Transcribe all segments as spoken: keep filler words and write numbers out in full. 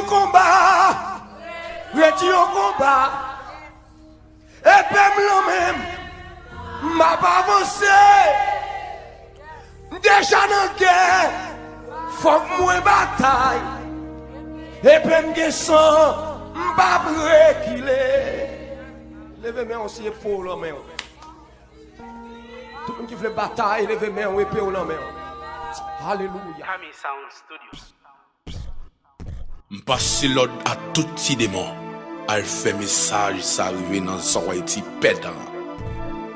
Konba, redi yon konba. Epe m lan men m, m ap avanse. M deja nan gè, fòk mwen batay. Epe m gen san, m p ap rekile. Leve men w si epe w lan men w. Tout moun ki vle batay, leve men w, epe w lan men w. Alelouya. Kami Sound Studio. M pase lòd a tout ti demon, al fè mesaj sa rive nan zòrèy ti pèdan an.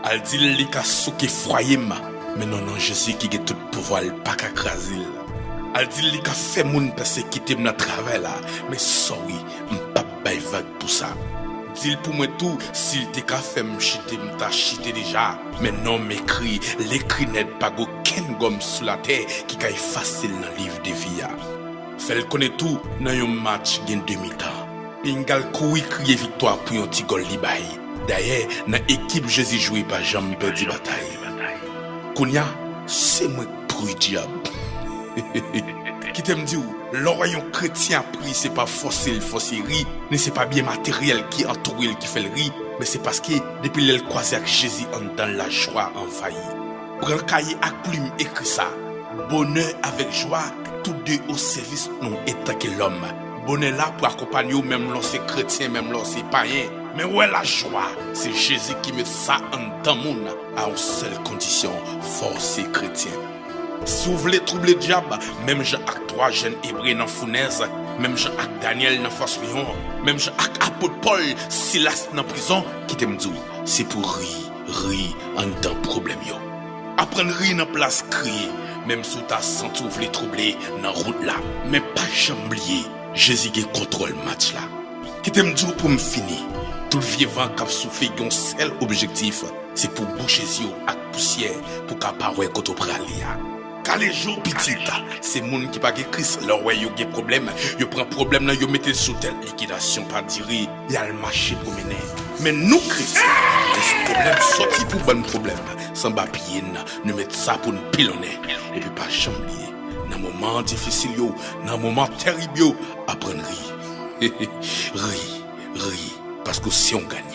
Al di l li ka souke fwaye m, men nan non Jezi ki gen tout pouvwa, l pa ka kraze l. Al di l li ka fè moun pèsekite m nan travay la, men sòri, m p ap bay vag pou sa. Di l pou mwen tou, si l te ka fè m chite, m ta chite deja. Men non m ekri, l ekri nèt, pa gen okenn gòm sou latè ki ka efase l nan liv de vi a. Fè l konnen tou, nan yon match gen de mitan. Pinga l kouri kriye viktwa pou yon ti gòl li bay. Dayè, nan ekip Jezi jwe pa janm pèdi batay. Kounye a, se mwen k pou ri dyab. Kite m di w, lè w wè yon kretyen ap ri, se pa fòse l fòse ri, ni se pa byen materyèl ki antoure l ki fè l ri, men se paske depi lè l kwaze ak Jezi anndan l, lajwa anvayi. Pran kaye ak plim, ekri sa. Bonè avèk jwa, tou de o sèvis nou antanke lòm. Bonè la pou akonpanye w menm lè w se kretyen, menm lè w se payen. Men wè lajwa, se Jezi ki met sa anndan moun a yon sèl kondisyon, fò w se kretyen. Si w vle twouble dyab, menm jan ak twa jèn Ebre nan founèz, menm jan ak Danyèl nan fòs lyon, menm jan ak apot Pòl, Silas nan prizon, kite m di w, se pou ri, ri anndan pwoblèm yo. Aprann ri nan plas kriye, menm si w ta santi w vle twouble nan wout la. Men pa janm bliye, Jezi gen kontwòl match la. Kite m di w pou m fini, tout vye van k ap soufle gen yon sèl objektif, se pou bouche zye w ak pousyè pou w ka pa wè kote w prale a. Kale je w pitit, se moun ki pa gen Kris, lè w wè yo gen pwoblèm, yo pran pwoblèm nan yo mete l sou tèt, likidasyon pa dire, y al mache pwomennen. Men nou kretyen, lè pwoblèm sòti pou bann pwoblèm, sanba pye n, nou met sa pou n pilonnen. Epi pa janm bliye, nan moman difisil yo, nan moman tèrib yo, aprann ri. Ri, ri, paske w se yon gannyan.